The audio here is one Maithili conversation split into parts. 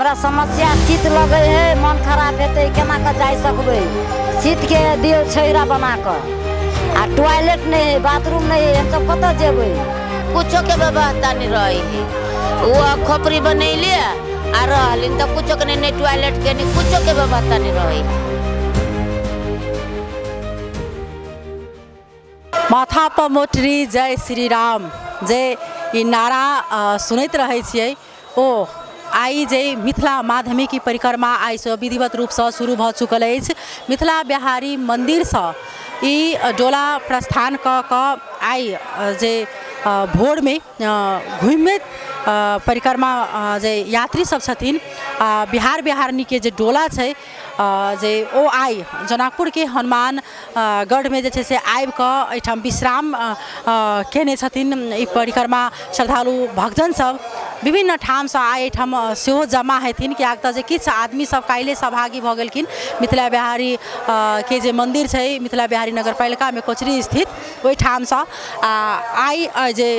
हमरा समस्या शीत लगै है, मन खराब हेतै, केना कऽ जाइ सकबै? शीतके दियौ छैरा बना कऽ। आ टॉयलेट नहि है, बाथरूम नहि है, हमसब कतऽ जेबै? कुछो के व्यवस्था नहीं रही है। वो खोपड़ी बनैले आ रहलिन तऽ कुछो के नहीं, नहीं टॉयलेट के, नहीं कुछो के व्यवस्था नहीं रही। माथा पर मोटरी जय श्री राम जे ई नारा सुनैत रहै छियै, ओ आइ जे मिथिला माध्यमिक परिक्रमा आइसँ विधिवत रूपसँ शुरू भऽ चुकल अछि। मिथिला बिहारी मन्दिरसँ ई डोला प्रस्थान कऽ कऽ आइ जे भोरमे घुमैत परिक्रमा जे यात्री सब छथिन, बिहार बिहारनीके जे डोला छै जे ओ आइ जनकपुरके हनुमान गढ़मे जे छै से आबिकऽ एहिठाम विश्राम कयने छथिन। ई परिक्रमा श्रद्धालु भक्तजन सब विभिन्न ठामसँ आइ एहिठाम सेहो जमा हेथिन, किएक तऽ जे किछु आदमी सब काल्हिये सहभागी भऽ गेलखिन मिथिला बिहारी के जे मन्दिर छै मिथिला बिहारी नगरपालिकामे कोचरी स्थित ओहिठामसँ। आओर आइ जे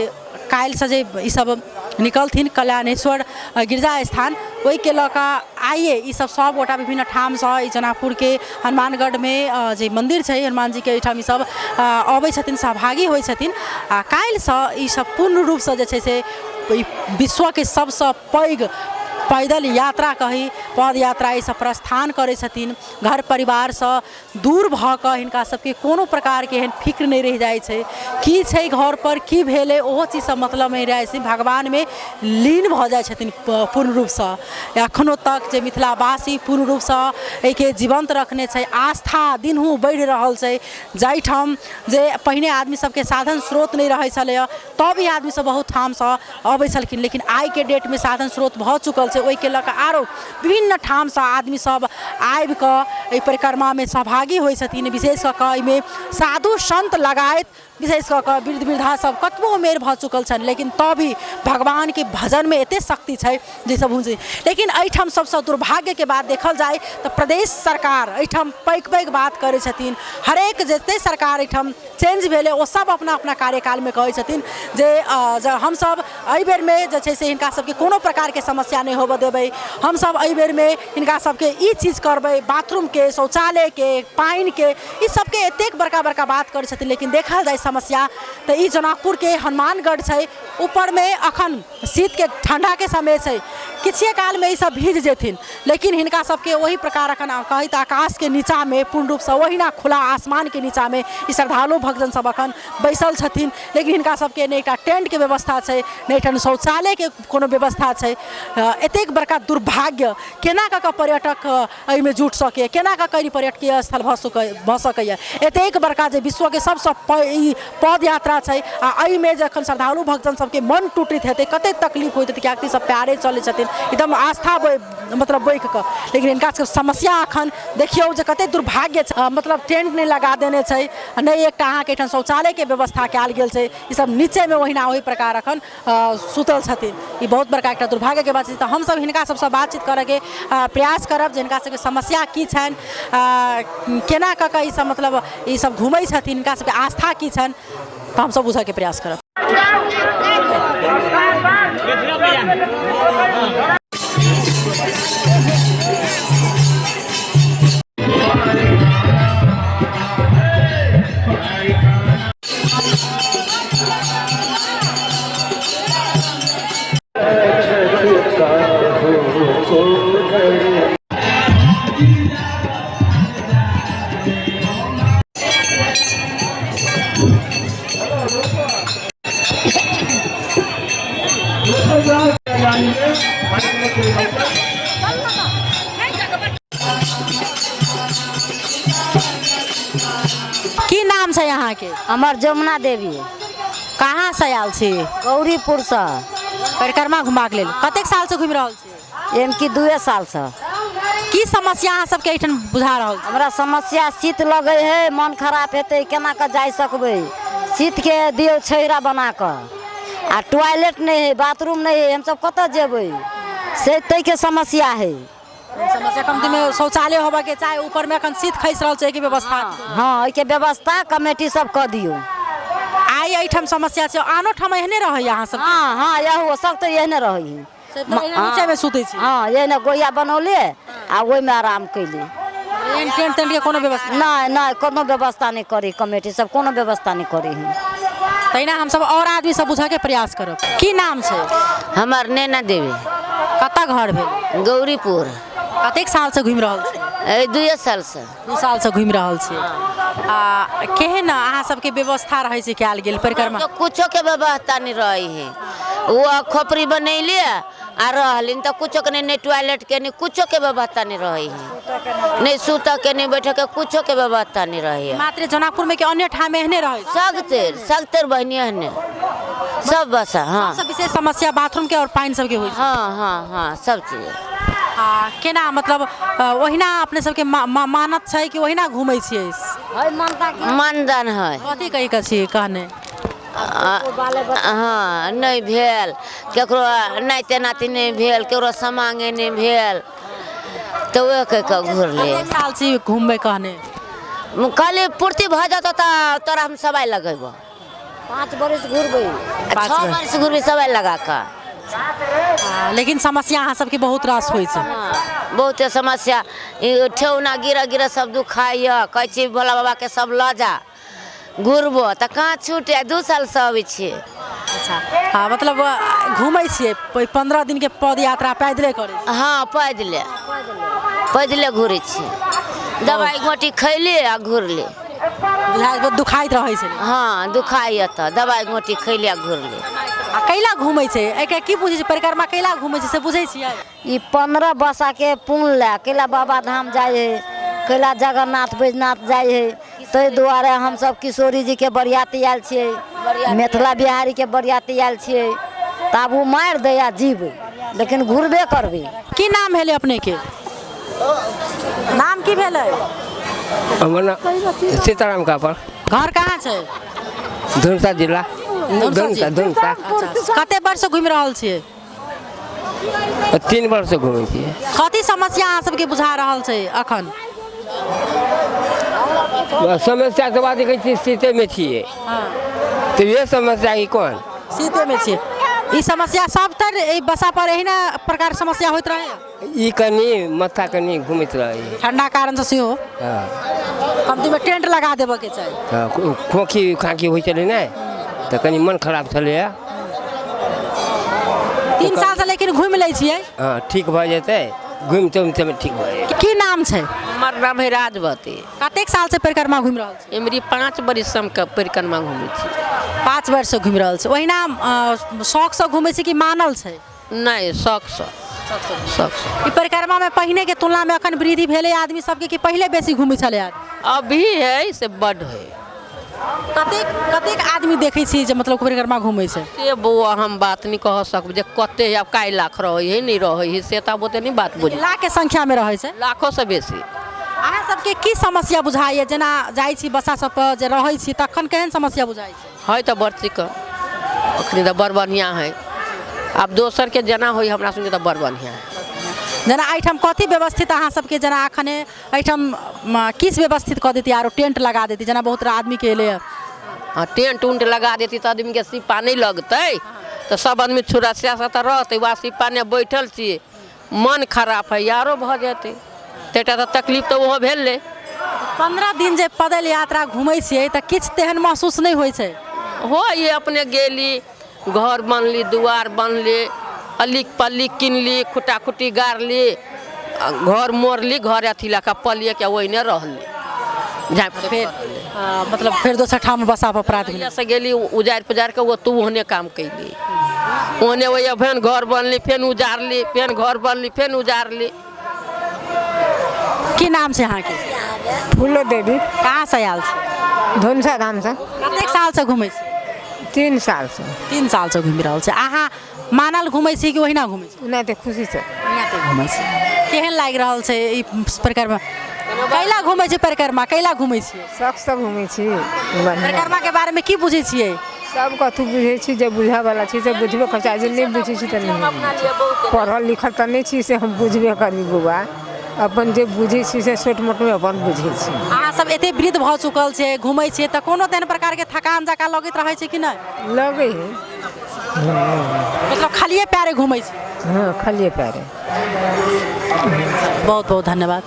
काल्हिसँ जे ईसब निकलथिन कल्याणेश्वर गिरजा स्थान, ओहिके लऽ कऽ आइए ईसब सबगोटा विभिन्न ठामसँ ई जनकपुरके हनुमानगढ़मे जे मन्दिर छै हनुमानजीके, एहिठाम ईसब अबै छथिन, सहभागी होइ छथिन। आओर काल्हिसँ ईसब पूर्ण रूपसँ जे छै से ई विश्वके सबसँ पैघ पैदल यात्रा कही पद यात्रा ईसब प्रस्थान करै छथिन। घर परिवारसँ दूर भऽ कऽ हिनका सबके कोनो प्रकारके एहन फिक्र नहि रहि जाइ छै, की छै घरपर, की भेलै, ओहो चीजसँ मतलब नहि रहै छै, भगवानमे लीन भऽ जाइ छथिन पूर्ण रूपसँ। एखनो तक जे मिथिलावासी पूर्ण रूपसँ एहिके जीवन्त रखने छै, आस्था दिनहुँ बढ़ि रहल छै। जाहिठाम जे पहिने आदमी सबके साधन स्रोत नहि रहै छलैए तब ई आदमी सब बहुत ठामसँ अबै छलखिन, लेकिन आइके डेटमे साधन स्रोत भऽ चुकल छै, ओहिके लऽ कऽ आरो विभिन्न ठामसँ आदमी सब आबि कऽ एहि परिक्रमामे सहभागी होइ छथिन। विशेष कऽ कऽ एहिमे साधु सन्त लगायत विशेष कऽ कऽ वृद्ध वृद्धा सब कतबो उमेर भऽ चुकल छनि, लेकिन तब भी भगवानके भजनमे एते शक्ति छै जे सब हुनसे। लेकिन एहिठाम सबसँ दुर्भाग्यके बात देखल जाय तऽ प्रदेश सरकार एहिठाम पैघ पैघ बात करै छथिन। हरेक जते सरकार एहिठाम चेंज भेलै ओ सब अपना अपना कार्यकालमे कहै छथिन जे हमसब एहि बेरमे जे छै से हिनका सबके कोनो प्रकारके समस्या नहि होबऽ देबै, हमसब एहि बेरमे हिनका सबके ई चीज करबै, बाथरूमके, शौचालयके, पानिके, ई सबके एतेक बड़का बड़का बात करै छथिन। लेकिन देखल जाय समस्या तऽ ई जनकपुरके हनुमानगढ़ छै, ऊपरमे अखन शीतके ठण्डाके समय छै, किछुए कालमे ई सब भीज जेथिन, लेकिन हिनका सबके ओहि प्रकार अखन कहै तऽ आकाशके नीचाँमे पूर्ण रूपसँ ओहिना खुला आसमानके नीचाँमे ई श्रद्धालु भक्तजन सब अखन बैसल छथिन, लेकिन हिनका सबके नहि एकटा टेंटके व्यवस्था छै, नहि एहिठाम शौचालयके कोनो व्यवस्था छै। एतेक बड़का दुर्भाग्य केना कऽ कऽ पर्यटक एहिमे जुटि सकैए, केना कऽ कऽ ई पर्यटकीय स्थल भऽ सकैए? एतेक बड़का जे विश्वके सबसँ पैघ ई पद यात्रा छै आ एहिमे जखन श्रद्धालु भक्तजन सबके मन टूटैत हेतै, कतेक तकलीफ होइत हेतै, किएकि सब पैरे चलै छथिन एकदम आस्था मतलब बोकि कऽ। लेकिन हिनका सबके समस्या अखन देखियौ जे कतेक दुर्भाग्य छै, मतलब टेंट नहि लगा देने छै, नहि एकटा अहाँके एहिठाम शौचालयके व्यवस्था कयल गेल छै, ई सब नीचेमे ओहिना ओहि प्रकार अखन सुतल छथिन। ई बहुत बड़का एकटा दुर्भाग्यके बात छै। तऽ हमसब हिनका सबसँ बातचीत करऽके प्रयास करब जे हिनका सबके समस्या की छनि, केना कऽ कऽ ई सब मतलब ई सब घुमै छथिन, हिनका सबके आस्था की छनि, तऽ हमसब बुझऽके प्रयास करब। की नाम छै अहाँके? हमर जमुना देवी। कहाँ से आयल छी? गौरीपुरसँ। परिक्रमा घुमबाक लेल। कतेक सालसँ घुमि रहल छी? एम की 2 सालसँ। की समस्या अहाँ सबके एहिठाम बुझा रहल छै? हमरा समस्या शीत लगै है, मन खराब हेतै, केना कऽ जाइ सकबै? शीतके दियौ छैरा बना कऽ। आ टॉयलेट नहि है, बाथरूम नहि है, हमसब कतऽ जेबै से ताहिके समस्या है। समस्या कमती में शौचालय होबऽ के चाही, ऊपर में अखन शीत खसि रहल छै, एहिके व्यवस्था। हँ, एहिके व्यवस्था कमेटी सब कऽ दियौ। आइ एहिठाम समस्या छै, आनो ठाम एहने रहैया अहाँ सब? हँ हँ, यहू सब तऽ एहने रहै है। नीचेमे सुतै छी? हँ, एहिना गोहिया बनौलियै आ ओहिमे आराम कैली। एहन टेंट तेंट के कोनो व्यवस्था नहि? नहि, कोनो व्यवस्था नहि करी, कमेटी सब कोनो व्यवस्था नहि करी है। तहिना हमसब और आदमी सब बुझऽके प्रयास करब। की नाम छै? हमर नैना देवी। कतऽ घर भेल? गौरीपुर। कतेक सालसँ घुमि रहल छी? एहि 2 सालसँ। 2 सालसँ घुमि रहल छी। आ केहन अहाँ सबके व्यवस्था रहै छै कयल गेल परिक्रमा? तो कुछो के व्यवस्था नहीं रही है। वो खोपड़ी बनैली आ रहली तऽ कुछो के नहीं, टॉयलेट के नहीं, कुछो के व्यवस्था नहीं रही है, नहीं सुत के, नहीं बैठे के, कुछो के व्यवस्था नहीं रही है। मात्र जनकपुर में कि अन्य ठाम एहने रहै छै? सगतेर सगतेर बहनी एहने सब बस। हाँ, सबसँ विशेष समस्या बाथरूम के और पानि सबके होइ छै। हाँ हाँ हाँ, सब चीज। आ केना मतलब ओहिना अपने सबके मानत छै कि ओहिना घूमै छियै? मानदान है। कथी कहि कऽ छियै कहने? हाँ, नहीं भेल केकरो, नाते नाती नहीं भेल केकरो, समांगे नहीं भेल तऽ वएह कहि कऽ घुरले। कतेक साल छी घूमबै कहने? कहली पूर्ति भऽ जेतौ तऽ तोरा हम सवाइ लगेबो। 5 बरिस घुरबै। 6 बरिस घुरबै सवाइ लगा कऽ। लेकिन समस्या अहाँ सबके बहुत रास होइ छै। बहुते समस्या, ठेहुना गिरह गिरह सब दुखाइए। कहै छी भोला बाबाके सब लऽ जा घुरबो तऽ कहाँ छूटे, 2 सालसँ अबै छियै। अच्छा, हाँ, मतलब घूमै छियै 15 दिनके पद यात्रा पैदले करै छियै? हाँ, पैदले पैदले घुरै छियै। दवाइ गोटी खैली आ घुरली। दुखाइत रहै छै? हाँ, दुखाइए तऽ दवाइ गोटी खैली आ घुरली। आ कैला घूमै छै, एहिके की बुझै छै? परिक्रमा कैला घूमै छै से बुझै छियै? ई 15 बसाके पुण्य लए कैला बाबा धाम जाइ है, कैला जगन्नाथ बैजनाथ जाइ है, ताहि दुआरे हमसब किशोरी जीके बरियाती आयल छियै, मिथिला बिहारीके बरियाती आयल छियै। तऽ आब ओ मारि दै आ जीबै, लेकिन घुरबे करबै। की नाम भेलै अपनेके? नाम की भेलै? हमर नाम सीताराम कापर। घर कहाँ छै? धनुषा जिला। धनुषा धनुषा। कते वर्ष घुमि रहल छियै? 3 वर्ष घुमै छियै। कथी समस्या अहाँ सबके बुझा रहल छै अखन? समस्या तऽ बात कहै छियै, शीतेमे छियै तऽ इएह समस्या की कोन? शीतेमे छियै। ई समस्या सब तर एहि बसा पर एहिना प्रकार समस्या होइत रहै? ई कनि माथा कनि घुमैत रहै ठंडा कारण से सेहो। हाँ। कमतीमे टेंट लगा देबऽके चाही। हाँ, खोखी खाँकी होइ छलै ने तऽ कनि मन खराब छलैए। 3 सालसँ लेकिन घुमि लै छियै। हाँ, ठीक भऽ जेतै, घुमिते घुमिते ठीक भऽ जेतै। की नाम छै? हमर नाम है राजवती। कतेक सालसँ परिक्रमा घुमि रहल छी? एमरी 5 बरिस हम परिक्रमा घुमै छी। 5 वर्षसँ घुमि रहल छी। ओहिना शौकसँ घुमै छी कि मानल छै? नहि, शौकसँ। शौकसँ। ई परिक्रमामे पहिनेके तुलनामे अखन वृद्धि भेलै आदमी सबके कि पहिले बेसी घुमै छलै आदमी? अभी है से बड है। कतेक कतेक आदमी देखै छी जे मतलब परिक्रमा घुमै छै? से बौआ हम बात नहि कह सकब जे कते आब काइ लाख रहै है नहि रहै है, से तऽ आब ओते नहि बात बुझ। लाख के संख्यामे रहै छै? लाखों से बेसी। अहाँ सबके की समस्या बुझाइए? जेना जाइ छी बसा सब पर जे रहै छी तखन केहन समस्या बुझाइ छै? है तऽ बड़ चिकन, अखनी तऽ बड़ बढ़िआँ है। आब दोसरके जेना होइ, हमरा सुनके तऽ बड़ बढ़िआँ है। जेना एहिठाम कथी व्यवस्थित अहाँ सबके, जेना अखने एहिठाम किछु व्यवस्थित कऽ देती आरो टेंट लगा देती, जेना बहुत आदमीके एलै? हाँ, टेंट उंट लगा देती तऽ आदमीके सिप्पा नहि लगतै, तऽ सब आदमी सुरक्षासँ तऽ रहतै। वएह सिप्पा ने बैठल छियै, मन खराब है, आरो भऽ जेतै तऽ तऽ तकलीफ तऽ ओहो भेलै। 15 दिन जे पैदल यात्रा घुमै छियै तऽ किछु तेहन महसूस नहि होइ छै? हो, ये अपने गेली, घर बनली, दुआर बनली, अलिक पल्ली किनली, खुट्टा खुट्टी गाड़ली, घर मोड़ली, घर अथी लऽ कऽ पलिए के ओहिने रहली। फेर मतलब फेर दोसर ठाम बसा पर प्राप्त भेलै? से गेली उजाड़ि पुजारि कऽ ओतौ ओहने काम कैली, ओहने ओहि फेन घर बनली, फेन उजाड़ली, फेन घर बनली, फेन उजाड़ली। की नाम छै अहाँके? फूलो देवी। कहाँसँ आयल छी? धनुषा धामसँ। कतेक सालसँ घुमै छी? 3 सालसँ। 3 सालसँ घुमि रहल छी। अहाँ मानल घुमै छी कि ओहिना घुमै छी? ओनाहिते खुशीसँ। ओनाहिते घुमै छी। केहन लागि रहल छै ई परिक्रमा? कैला घुमै छी परिक्रमा, कैला घुमै छियै? शौकसँ घुमै छी। परिक्रमाके बारेमे की बुझै छियै? सब कथू बुझै छी, जे बुझऽवला छी से बुझबे करै छी, जे नहि बुझै छी तऽ नहि। पढ़ल लिखल तऽ नहि छी से हम बुझबे करी बौआ, अपन जे बुझै छी से छोट मोटमे अपन बुझै छी। अहाँ सब एते वृद्ध भऽ चुकल छियै, घुमै छियै तऽ कोनो तेहन प्रकारके थकान जकाँ लगैत रहै छै कि नहि? लगै है। मतलब खालिए पैरे घुमै छी? हँ, खालिए पैरे। बहुत बहुत धन्यवाद।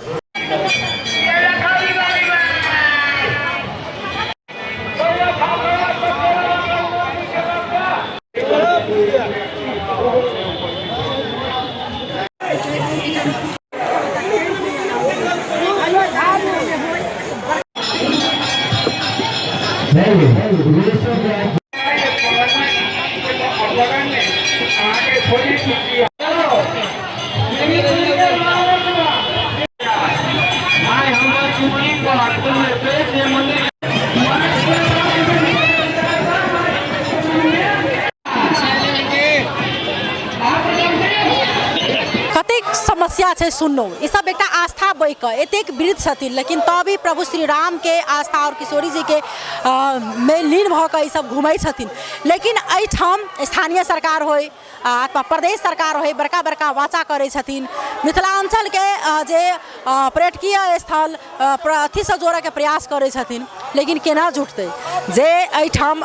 कतेक समस्या छै सुनलहुँ। ई सब एकटा आस्था बहि कऽ एतेक वृद्ध छथिन, लेकिन तब भी प्रभु श्री रामके आस्था आओर किशोरी जीके मे लीन भऽ कऽ ई सब घुमै छथिन। लेकिन एहिठाम स्थानीय सरकार होइ अथवा प्रदेश सरकार होइ, बड़का बड़का वाचा करै छथिन मिथिलाञ्चलके जे पर्यटकीय स्थल अथीसँ जोड़ऽके प्रयास करै छथिन, लेकिन केना जुटतै जे एहिठाम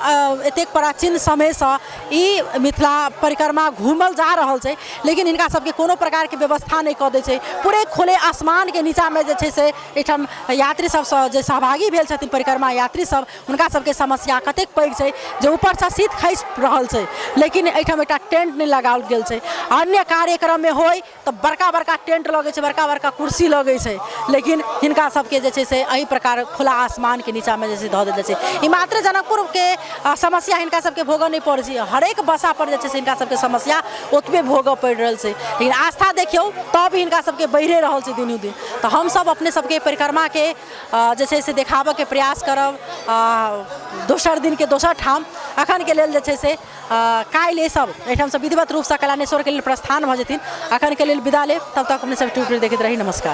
एतेक प्राचीन समयसँ ई मिथिला परिक्रमा घूमल जा रहल छै, लेकिन हिनका सबके कोनो प्रकारके व्यवस्था नहि कऽ दै छै। पूरे खुले आसमानके नीचाँमे जे छै से एहिठाम यात्री सबसँ जे सहभागी भेल छथिन परिक्रमा यात्री सब, हुनका सबके समस्या कतेक पैघ छै जे ऊपरसँ शीत खसि रहल छै, लेकिन एहिठाम एकटा टेंट नहि लगाओल गेल छै। अन्य कार्यक्रममे होइ तऽ बड़का बड़का टेंट लगै छै, बड़का बड़का कुर्सी लगै छै, लेकिन हिनका सबके जे छै से एहि प्रकार खुला आसमानके नीचाँमे जे छै धऽ देल जाइ छै। ई मात्र जनकपुरके समस्या हिनका सबके भोगऽ नहि पड़ै छै, हरेक बसापर जे छै से हिनका सबके समस्या ओतबे भोगऽ पड़ि रहल छै। लेकिन आस्था देखियौ तब हिनका सबके बढ़िए रहल छै दिनों दिन। तऽ हमसब अपने सबके परिक्रमाके जे छै से देखाबऽके प्रयास करब दोसर दिनके दोसर ठाम। अखनके लेल जे छै से काल्हि सब एहिठामसँ विधिवत रूपसँ कल्याणेश्वरके लेल प्रस्थान भऽ जेथिन। अखनके लेल विदा लेब, तब तक अपने सब ट्विटर देखैत रही। नमस्कार।